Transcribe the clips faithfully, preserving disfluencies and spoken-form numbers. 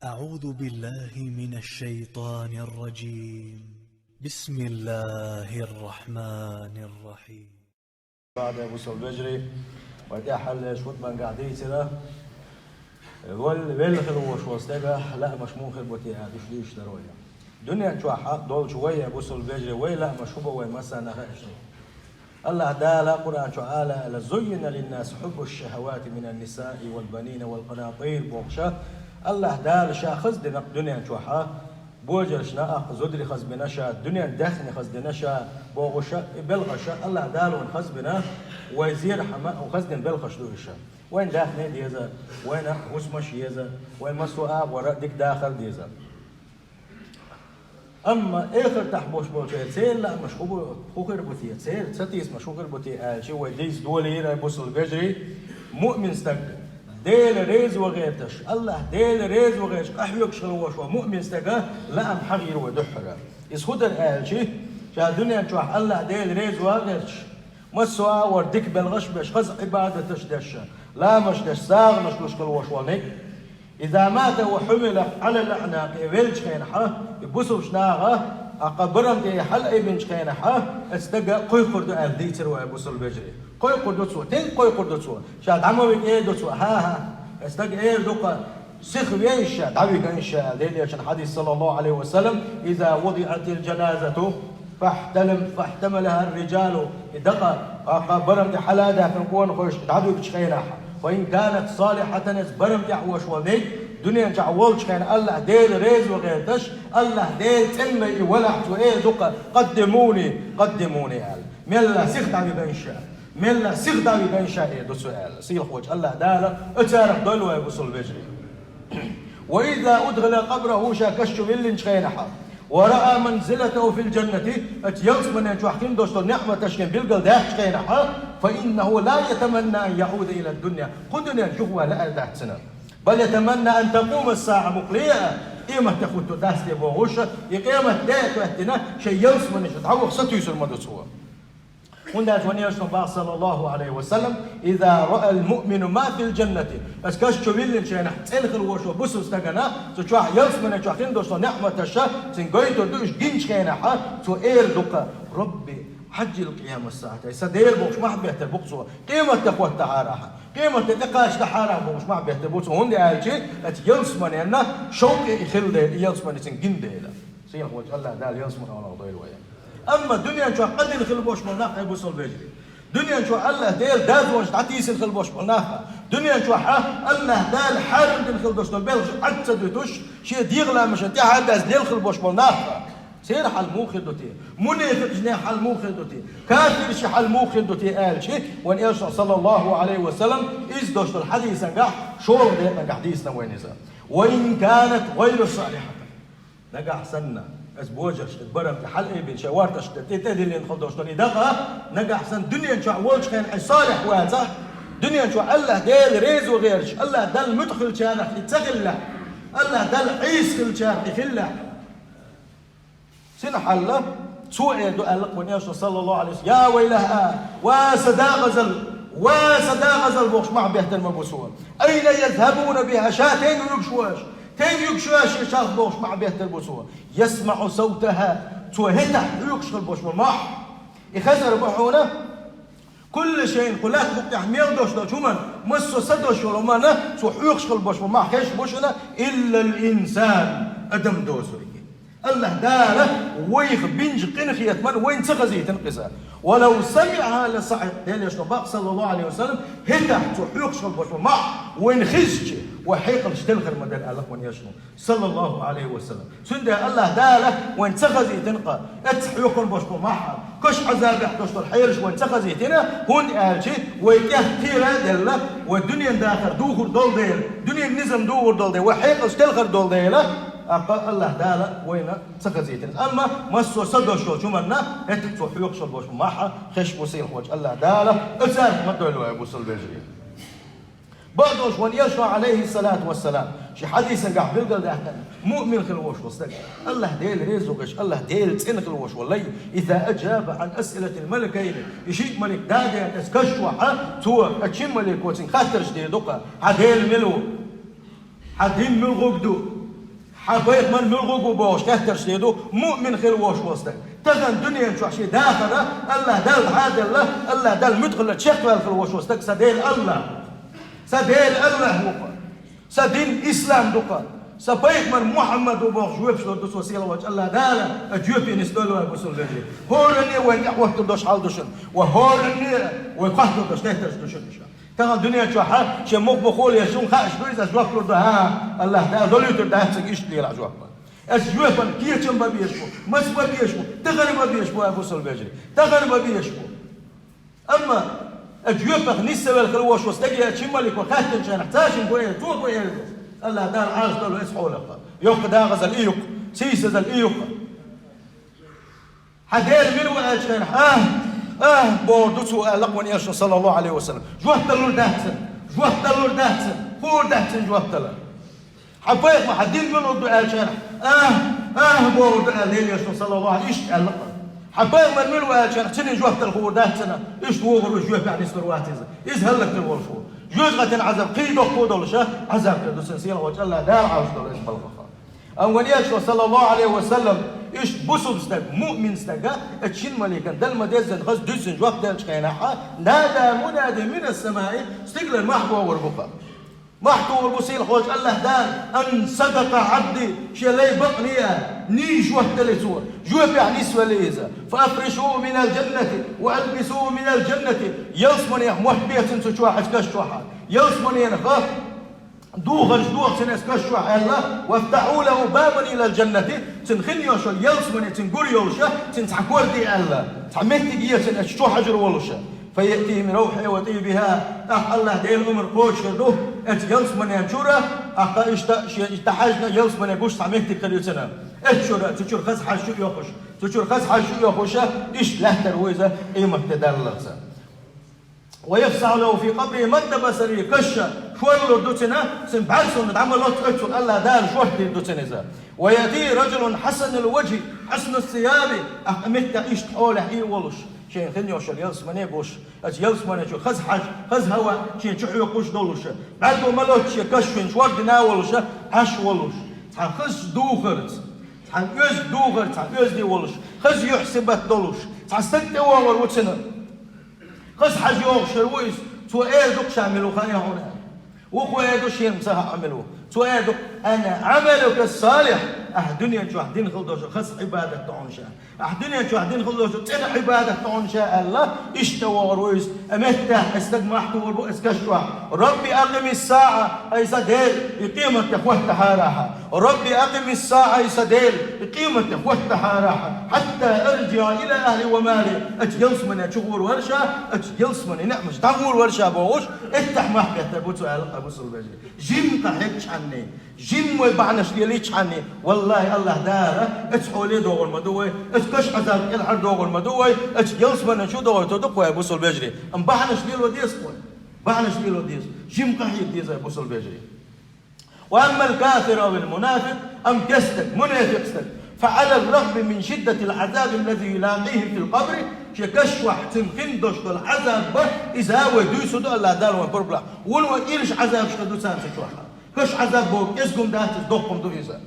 أعوذ بالله من الشيطان الرجيم. بسم الله الرحمن الرحيم. Баъда, бусалба вежарий, вай тӀехьа хьалхарча хутбангахь дийцира, вал-, велла хила волуш волу стеган лаамаш муха хир бу те аьлла, уьш дийцаш дара вай. Дуьнен чохь долчу вай, бусалба вежарий, вай лаамаш хӀун бу вай массарна хаьа шуна. АллахӀ Дала Къуръан чохь ала аьлла: «Зуййина линнаси хьуббу шшахавати мина ннисаи вал банина вал къанатӀир», бохуш. АллахӀ Дала ша хаза дина дуьнен чохь божаршна, а зударий хаза бина ша, дуьнен даьхни хаза дина ша, бохуш, и белхаш АллахӀ Дала вайна хаза бина, вай зерхьама хаза дина белхаш ду уьш. Вайна даьхни деза, вайна хӀусамаш еза, вайн массо а агӀора дика дахар деза. Амма эхартахь болуш болчеран церан лаамаш хӀун бу, хӀун хир бу те, церан сатийсамаш хӀун хир бу те аьлча, вай дийца долийра, бусалба вежарий, муъмин стаг, Дела реза ван гӀерташ, АллахӀ Дела реза ван гӀерташ къахьоьгуш хила волуш волу муъмин стеган лаам хьахийра вай дуьххьара. Иза хӀун дара аьлча, ша дуьнен чохь АллахӀ Дела реза ван гӀерташ, массо а агӀор дика белхаш а беш, хаза Ӏибадаташ а деш, лаамаш деш, сагӀанаш луш хила волуш волу ниг, иза мата ва хьумила Ӏалал аӀнакъи, веллачу хенахь, и бусалба наха, а кхин барам тӀе хьалаайбинчу хенахь, оцу стага кхойкхур ду аьлла дийцира вай, бусалба вежарий. Кхойкхур ду цо. Стенга кхойкхур ду цо? Ша дӀа ма вига эр ду цо. ХӀан-хӀа, оцу стага эр ду-кха, сиха вейша ша, дӀавигайша аьлла, Делан Элчан хьадис, саллаллаху Ӏалайхи ва саллам: «Иза вудиӀатил жаназату фахьталам-, фахьтамалахар риджалу». И дакъа, а кхин барам тӀе хьала а даьккхина, къонахойша дӀавигачу хенахь, ва ин канат салихьатан, оцу барам тӀехь волуш волу ниг, дуьнен чохь волчу хенахь АллахӀ Дела реза ван гӀерташ, АллахӀ Дела цӀена лай и валахь, цо эр ду-кха: «Къаддимуни, къаддимуни», аьлла. Мелла сиха дӀавигайша, мелла сиха дӀавигайша эр ду цо аьлла. Сийлахь волчу АллахӀ Дала оцарах дойла вай, бусалба вежарий. «Ва иза удхила къабраху», ша каш чу виллинчу хенахь, «ва раа манзилатаху фил жаннати», оцу ялсаманен чохь хин долуш долу неӀматаш шен билгал даьккхинчу хенахь, «фа иннаху ла ятаманна ан яӀуда илад дунья», кху дуьненчу юхавала аьлла дац цуьнан. «Бал ятаманна ан такъума ссаӀа», мукъ ле а, къематде хӀутту дац те бохуш, и къематде а хӀоьттина, шайн ялсамане чу дӀаваха сатуьйсур ма ду цо. ХӀунда аьлча вайн Элчано боху, саллаллаху Ӏалайхи ва саллам: «Иза раал муъмину ма фил жаннати». Аса каш чу виллинчу хенахь, цӀена хила волуш волу бусалба стагана, цу чохь ялсамане чохь хин долуш долу неӀматаш, цуьнан гойтур ду уьш гинчу хенахь, цо эр ду-кха: «Рабби, Ӏаджил къияма ссаӀата». Сан Дела, бохуш, мохь беттар бу-кх цо, къематде хӀоттахьара ахьа, къематде тӀекхачадахьара ахьа, бохуш, мохь беттар бу цо, хӀунда аьлча оцу ялсаманенна шовкъе и хилла дела, и ялсамане цуьнан гина дела. Сийлахь волчу АллахӀ Дала ялсаманин гӀалгӀа дойла вай. Амма дуьнен чохь къа дина хила болуш болу нах, хьайн бусалба вежарий. Дуьнен чохь АллахӀ Дела дозанаш дӀатийсина хила болуш болу нах. Дуьнен чохь АллахӀ Дала хьарам дина хила долуш долу белхаш Ӏад ца дуьтуш, шен дегӀан ламашна тӀаьхьа а даьзна лела хила болуш болу нах. Церан хьал муха хир ду те? Мунепикъчу нехан хьал муха хир ду те? Кафирийн хьал муха хир ду те аьлча, вайн Элчано, саллаллаху Ӏалайхи ва саллам, иза долуш долу хьадисангахь, шолгӀа декъангахь дийцина вайна иза. «Ва ин канат гӀайра салихьатан». Нагахь санна, аса божарш, барам тӀе хьалаайбина, шайн ворташна тӀе тӀедиллина хила долуш долу и дакъа, нагахь санна дуьнен чохь волчу хенахь хьайн салихь вацахь, дуьнен чохь АллахӀ Дела реза ван гӀерташ, АллахӀ Далла муьтӀахь хиллачарах и ца хиллехь, АллахӀ Далла Ӏийса хиллачарах и хиллехь, цуьнан хьал цо эр ду аьлла-кх вайн Элчано, саллаллаху Ӏалайхи ва саллам: «Я вайлахӀа, ва сан декъазалла, ва сан декъазалла», бохуш, мохь беттар ма бу цо. «Айна язхӀабуна бихӀа, ша тайна юьгуш ву аш? Тайна юьгуш ву аш шалх?» бохуш, мохь беттар бу цо. «ЯсмаӀу савтахӀа», цо хӀетахь хьоькхуш хила болуш болу мохь. И хезар бу хьуна, куллу шайин, кху лаьттан букъа тӀехь мел долуш долчу хӀуманна, массо а са долуш йолу хӀуманна цо хьоькхуш хила болуш болу мохь хезаш бу шуна, «иллал инсан», адам дозург. АллахӀ Дала вайх бинчу къинхетаман вайна ца хазийтина иза. «Ва лав самиӀахӀа ла саӀикъ», Делан Элчано боху, саллаллаху Ӏалайхи ва саллам, хӀетахь цо хьоькхуш хила болуш болу мохь вайна хезча, вай хьекъалш телхар ма дара аьлла-кх вайн Элчано, саллаллаху Ӏалайхи ва саллам. Цундела АллахӀ Дала вайна ца хазийтина-кх, эцца хьоькхун болуш болу мохь, каш Ӏазабехь долуш долу хьелаш вайна ца хазийтина, хӀунда аьлча вай тӀехь кхера а делла, вай дуьненан дахар духур долу дела, дуьненан низам духур долу дела, вай хьекъалш телхар долу дела, тӀаккха АллахӀ Дала вайна ца хазийтина. Амма массо а са долуш йолчу хӀуманна хӀетахь цо хьоькхуш хила болуш болу мохь хезаш бу сийлахь волчу АллахӀ Дала, оцарах ма дойла вай, бусалба вежарий. Бакъдолуш вайн Элчано, Ӏалайхиссалату вассалам, шен хьадисангахь билгалдаьккхина, муъмин хила волуш волу стаг, АллахӀ Дела реза ву гӀерташ, АллахӀ Дела цӀена хила волуш волу лай, «иза аджаба Ӏан асъилатил малакайни», и шиъ малик дӀадеана оцу каш чохь, цо, оцу шина малико цуьнга хаттарш дийр ду-кх: «Хьан Дела мила ву? Хьан дин муьлха гӀург ду? Хьан пайхамар муьлхугу бохуш хеттарш де ду, муъмин хила вош ву стаг. Тахан дуьнен чохь шен дахара, Аллах Далла хьаделла, Аллах Далла муьтӀахьла чекхваьлла хила вош ву стаг, сан Дела Аллах. Сан Дела Аллах ву-кха. Сан дин ислам ду-кха. Сан пайхамар Мухьаммад ву бохуш жоьпаш лур ду цо сийлахьчу Аллах Дала, а жоьпе нисдойла вай бусулба вежарий. ХӀоранне вайн тӀехӀоттур долуш хьал ду шуна. Ва хӀоранне вай хоттур долуш хеттарш ду шуна иштта. Тахана дуьнен чохь шен мух-мухула еш хӀума хууш ду иза, жоп лур ду, хӀа, Аллах Дала долуьйтур дац цига иштта лелахь жоп. Ас жоьпан кечам бан безаш бу, маса бан безаш бу, тахана бан безаш бу, ай бусулба вежарий. Тахана бан безаш бу. Амма ас жоьпах нисса велла хила вош ву стаге а чималико хаьттинчарах цашин гу эр, цо гу эр ду. Аллах Дала Ӏалаш долу эс хьолахь. Йоккха дагӀазал и юккха, сийсазал и юккха. Хьан Дела мила ву аьлча хенахь, «Ахь, ахь», бохур ду цо аьлла, къонахчун, саллаллаху Ӏалайхи ва саллам. Жоп далур дац цунна, жоп далур дац цунна, хуур дац цунна жоп дала. Хьан пайхамар, хьан дин мила ву аьлча хенахь, «Ахь, ахь», бохур ду аьлла, Делан Элчано, саллаллаху Ӏалайхи, иштта аьлла. Хьан пайхамар мила ву аьлча хенахь, цуьнан жоп дала хуур дац цунна, иштта вогӀур ву, жоьпехь нислур вац иза. Иза хӀаллакдина волуш ву. Жоьжахатин Ӏазап кхин доккха долуш, Ӏазап хир ду цунна, сийлахьчу Аллах Дала Ӏалаш долу иза балхаха. Амма вайн Элчано, саллаллаху Ӏалайхи ва саллам, иштта бусулба стаг, муъмин стага, а чималикан дала ма-деззина хаза дуьззина жоп делча хенахь, «Нада мунади минас самаи», стигалара мохь богӀур бу-кха. Мохь тухур бу сийлахьчу Аллах Дала, «Ан садакъа Ӏабди», шен лай бакъ ле а, нийса жоп дали цо, жоьпехь нисвели иза. «Фа афришуху минал джаннати, ва албисуху минал джаннати», ялсаманех мотт бе цунна цу чохь, оцу каш чохь. Ялсаманенах духарш доху цунна оцу каш чохь аьлла, «Вафтахьу лаху бабан илал джаннати», цунна хин йолуш йолу ялсамане цунна гур йолуша, цунна цхьа кор де аьлла, цхьа меттиг е цунна оцу чу хьажур волуша. «Фа яъти мин равхьихи ва тӀийбихи», тӀаккха Аллах Делан омра кхочушхир ду оцу ялсаманен чуьра, тӀаккха иштта шен дӀахьаьжна ялсамане гуш цхьа меттиг хир ю цунна. Оцу чуьра, цу чуьра хаза хьаж чу а йохуш, цу чуьра хаза хьаж чу а йохуша, иштта лаьттар ву иза къематде даллалца. «Ва юфсахьу лаху фи къабрихи мадда басарихи», каш шорлур ду цунна, цуьнан бӀаьрсонна дӀа ма лоццу оццул Аллах Дала шорта дийр ду цунна иза. «Ва яъти раджулун хьасанул ваджхи, хьасанус сияби», ахь меттехь иштта хьолехь и волуш, шен хин йолуш йолу ялсамане гуш, оцу ялсамане чу хаза хьаж, хаза хӀаваъ шен чу хьоькхуш долуша, бӀаьрго ма лоццу шен каш шен шордина а волуша, Ӏаш волуш, цхьа хаза духарца, цхьа оьзда духарца, цхьа оьзда волуш, хаза юьхь-сибат долуш, цхьа стаг тӀевогӀур ву цунна. Хаза хьаж йогӀуш хир ву иза, цо эр ду-кх ша мила ву хаьий хьуна аьлла. Вукхо эр ду шена ца хаьа мила ву. Цо эр ду: «Ана Ӏамалука салихь», ахь дуьнен чохь дина хила долуш хаза Ӏибадат ду хьуна ша. Ахь дуьнен чохь дина хила долуш цӀена Ӏибадат ду хьуна ша аьлла, иштта вогӀур ву иза. Амма меттехь и стаг мохь тухур бу оцу каш чохь: «Рабби акъимис саӀа», ай сан Дела, и къематде хӀоттахьара ахьа. «Рабби акъимис саӀа», ай сан Дела, и къематде хӀоттахьара ахьа, «хьатта арджиӀа ила ахьли ва мали», оцу ялсамане чу гӀур вара ша, оцу ялсаманин неӀмаш дӀагӀур вара ша бохуш, иштта мохь беттар бу цо аьлла, ай бусулба вежарий. Жимма къахьегчхьанний, жимма вай бахьанаш лелийчхьанний, валлахӀи, Аллах Дала оцу хьоле догӀур ма ду вай, оцу каш Ӏазап кӀелхьара догӀур ма ду вай, оцу ялсамане чу догӀуьйтур ду-кх вай, ай бусулба вежарий. Амма бахьанаш лело деза-кх вай. Бахьанаш лело деза. Жимма къахьега деза, ай бусулба вежарий. «Ва аммал кафир авил мунафикъ», амма керста стаг, мунафикъ стаг, «фа Ӏалар рагӀми мин шиддатил Ӏазаби ллази юлакъихӀи фил къабри», шен каш чохь цунна хин долуш долу Ӏазаб бан, иза вай дуьйцур ду, Аллах Дала вайн пурба лахь. Вуно ирча Ӏазабаш хир ду царна цу чохь. Каш Ӏазаб боху кӀезиг хӀума дац иза, доккха хӀума ду иза.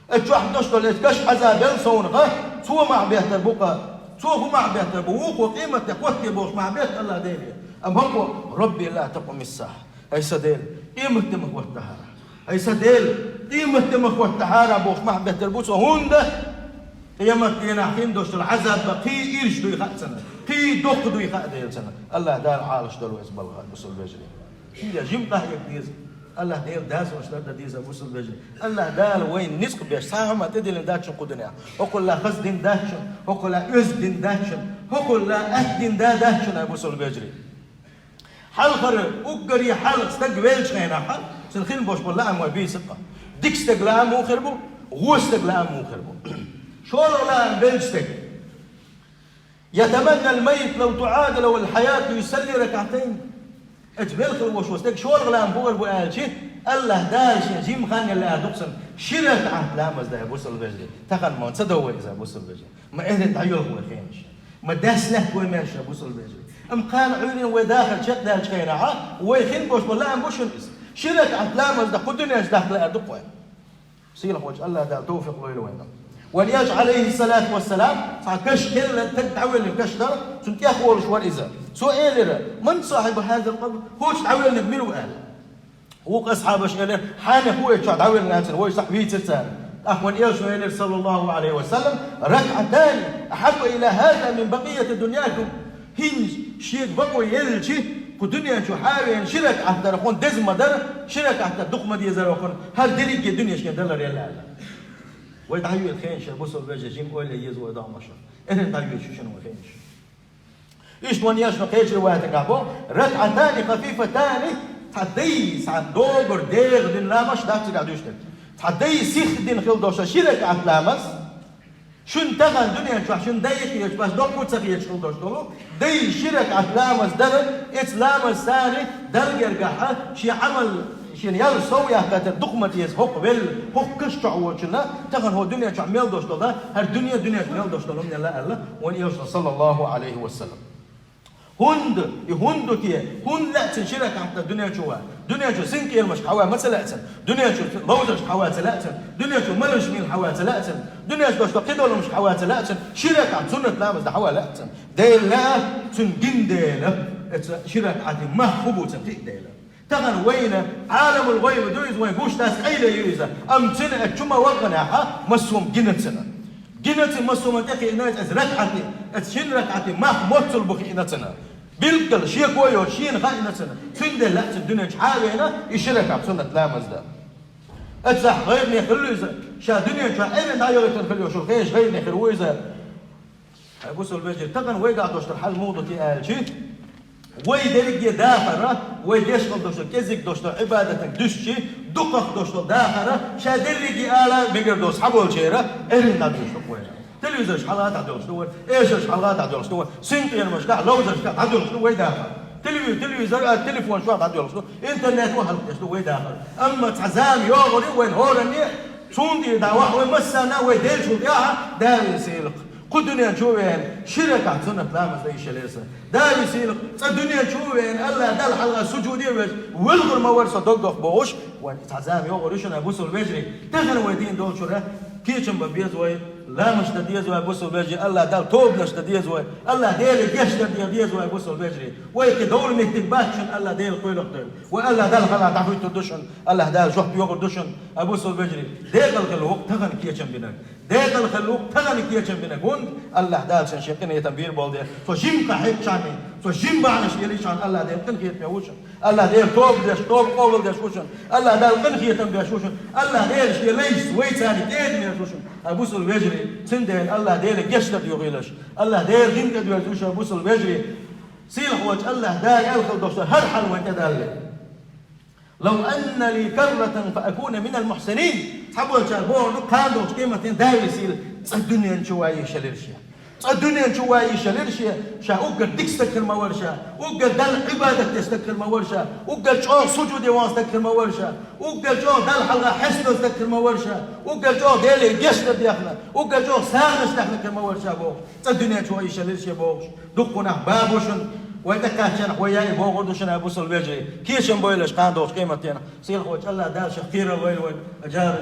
Оцу чохь долуш долу оцу каш Ӏазаб бен совнаха, цо мохь беттар бу-кха, цо хӀун мохь беттар бу, вукхо къематде хӀотте бохуш мохь бетта Аллах Деле. Амма хӀокхо: «Рабби ла такъумис саӀа». Ай сан Дела, къематде ма хӀоттахьара. Ай сан Дела, къематде ма хӀоттахьара бохуш мохь беттар бу цо, хӀунда къематдийнахь хин долуш долу Ӏазаб бан кхин ирча дуй хаьа цунна, кхин доккха дуй хаьа дела цунна. Аллах Дала Ӏалаш долу вай иза балха, бусулба вежарий. Шиъ а жимма къахьега деза. Аллах Дела дозанаш лардан деза, бусулба вежарий. Аллах Дала вайна ницкъ беш, цхьа хӀума тӀедиллина дац шуна кху дуьнехь. ХӀокхул а хаза дин дац шуна, хӀокхул а оьзда дин дац шуна, хӀокхул а атта дин да дац шуна, бусулба вежарий. Хьалхара, уггаре хьалха стаг веллачу хенахь, цунна хин болуш болу лаам вай бийцира-кх. Дика стеган лаам муха хир бу, вон стеган лаам муха хир бу. ШолгӀа лаам веллачу стеган. «Ятаманнал маййиту лав туӀаду лахул хьаяту юсалли ракаӀатайн». Оцу велла хила волуш волу стеган шолгӀа лаам хӀун хир бу аьлча, Аллах Дала шен жимма хан елла аьлла ду-кх цунна, ши ракаӀат ламаз дан, бусулба вежарий. Тахана ма ца до вай иза, бусулба вежарий. Ма эхь дӀайоьлху вай хенаш. Ма дас лаьтта вай маьрша, бусулба вежарий. Амма кхана Ӏуьйренан вай дахар чекхдаьллачу хенахь, вай хин болуш болу лаам бу шуна иза. Ши ракаӀат ламаз дан кху дуьнен чу дахка лаьар ду-кх вай. Сийлахьволчу АллахӀ Дала тавфикъ лойла вайна. Вайн элча, Ӏалайхиссалату вассалам, цхьа каш хилла, таг дӀавеллина каш дара, цунна тӀехволуш вара иза. Цо элира: «Ман сахьибу хӀазал къабр?» ХӀокху чохь дӀавеллинарг мила ву аьлла. Вукху асхьабаша элира: «Хьенех ву оцу чохь дӀавеллина», аьлла, вайша схьа вийцира цара. ТӀаккха вайн элчано элира, саллаллаху Ӏалайхи ва саллам: «Ракъатани ахьаббу ила хӀаза мин бакъийяти дуньякум». ХӀинца шега бакъо елча, кху дуьнен чу хьан а веана, ши ракаӀат дар хьуна деза ма дара, ши ракаӀат дар дукха ма дезара хьуна, хӀара дерриге дуьне шена далар елла аьлла. Вай дӀахьоьду хенаш, бусалба вежарий, жима ойла е еза вай догӀмашна. Эрна дӀахьоьду шу шуна вай хенаш. Иштта вайн элчано кхечу риваятехь боху: «Ракъатани хафифатани», цхьа дай, цхьа догур дегӀан дина ламаз дац цигахь дуьйцуш дерг. Цхьа дай сиха дина хила долуш ши ракаӀат ламаз, шуна тахана дуьнен чохь шуна дай хеташ, баш доккха ца хеташ хила долуш долу, дай ши ракаӀат ламаз дара, эцу ламазца Далла гергахь шен Ӏамал, шена ял сов яккхийтар дукха ма деза, хӀокху велла, хӀокху каш чохь воцучунна, тахана хӀокху дуьнен чохь мел долуш долу, хӀара дуьне, дуьнен чохь мел долуш долу хӀуманна елла аьлла вайн элчано, саллаллаху Ӏалайхи ва саллам. ХӀунда, и хӀунда ду те? ХӀунда лаьа цуьнан ши ракаӀат дан дуьнен чу ван? Дуьнен чу синкъерамашка хьан ван ма ца лаьа цуьнан? Дуьнен чу ловзаршка хьан ван ца лаьа цуьнан? Дуьнен чу малаш мила хьан ван ца лаьа цуьнан? Дуьнен чу долуш долу кхидолламашка хьан ван ца лаьа цуьнан? Ши ракаӀат суннат ламаз дан хьан ван лаьа цуьнан? Дела лаьа, цуьнан гина дела, эца ши ракаӀатан мах хӀун бу цуьнан кхин а дела. Тахана вайна Ӏаламул гӀайб ду иза, вайн гуш дац, къайле ю иза. Амма цуьнан а чу ма вахана хьан, массо а гина цуьнан. Гина цуьнан массо а тӀекхиъна иза, эца ракаӀатан, эца шина ракаӀатан мах моццул бу хиъна цуьнан. Билггал шеко йоцуш шена хаийна цуьнан. Цундела лаьа цуьнан дуьнен чу хьан а веана, и ши ракаӀат суннат ламаз дан. Эццахь гӀайгӀане хилла иза, ша дуьнен чохь эрна дӀайохуьйтур хила йолуш волу хенаш гӀайгӀане хир ву иза. Хьай бусалба вежарий, тахана вайгахь долуш долу хьал муха ду те аьлча, вай дерриге дахар, вай деш хила долуш долу, кӀезиг долуш долу Ӏибадатан дуьстича, дукхах долуш долу дахар, ша дерриге ала мегар долуш схьаболчеран эрна дӀадоьлхуш ду вай. Телевизорш хьалха дӀадоьлхуш ду вай, эшарш хьалха дӀадоьлхуш ду вай, синкъерамашкахь, ловзаршкахь дӀадоьлхуш ду вай дахар. Телеви-, телевизор а, телефон чохь дӀадоьлхуш ду, интернет ван хӀаллакдеш ду вай дахар. Амма цхьа зама йогӀур ю вайн хӀоранна, цунна тӀера дӀавахь вай массарна, вай деллачул тӀаьхьа, Дала весийлахь. Кху дуьнен чу веана, ши ракаӀат суннат ламаз дан йиш елира сан. Дала весийлахь, цкъа дуьнен чу веана, АллахӀ Далла хьалха сужуде а веш, велхар ма вара со дог дохку бохуш, вайн цхьа зама йогӀур ю шуна, бусалба вежарий. Тахана вай дийна долчуьра кечам бан беза вай, ламазаш дан деза вай, бусалба вежарий, АллахӀ Далла тобанаш дан деза вай, АллахӀ Деле гечдар деха деза вай, бусалба вежарий. Вай кхин довла меттиг бац шуна, АллахӀ Дела кхойлакх дойла. Вай АллахӀ Далла хьалха дӀахӀуьттур ду шуна, АллахӀ Дала жоп йогӀур ду шуна, а, бусалба вежарий. Декъала хилла ву-кх тахана кечам бинарг. Декъала хилла ву-кх тахана кечам бинарг. ХӀунда? АллахӀ Дала шен, шен къинхетам бийр болу дела. Цо жимма къахьегначарна, цо жимма бахьанаш еллачарна АллахӀ Дела къинхетаме ву шуна. АллахӀ Дела тоба деш, тоба къобалдеш ву шуна. АллахӀ Дала къинхетам беш ву шуна. АллахӀ Дела шен лайшца вай царна кӀеда меш ву шуна. А, бусалба вежарий, цундела АллахӀ Дела гечдар дохийла шу. АллахӀ Дела дин тӀедоьрзу шу, бусалба вежарий. Сийлахь волчу АллахӀ Дала аьлла хила долуш долу хӀара хьал вайн тӀедалле. «Лав анна ли карратан фа акуна минал мухьсинин». Цхьаболчара бохур ду, кхана долчу къематдийнахь, Дала весийла, цкъа дуьнен чу ван йиш елира шен. Цкъа дуьнен чу ван йиш елира шен, ша уггар дика стаг хир ма вара ша, уггар Далла Ӏибадат деш стаг хир ма вара ша, уггар чӀогӀа сужуде ван стаг хир ма вара ша, уггар чӀогӀа Далла хьалха хьесталла стаг хир ма вара ша, уггар чӀогӀа Деле гечдар дехна, уггар чӀогӀа сагӀанаш даьхна хир ма вара ша бохуш. Цкъа дуьнен чу ван йиш елира шен бохуш. Дуккха нах бабо шуна, вай тӀекхаьчча нах вай яй бохур ду шуна, бусалба вежарий. Кечам бойла шу кхана долчу къематдийнахь. Сийлахь волчу АллахӀ Дала шех кхерар лойла вайн, аджара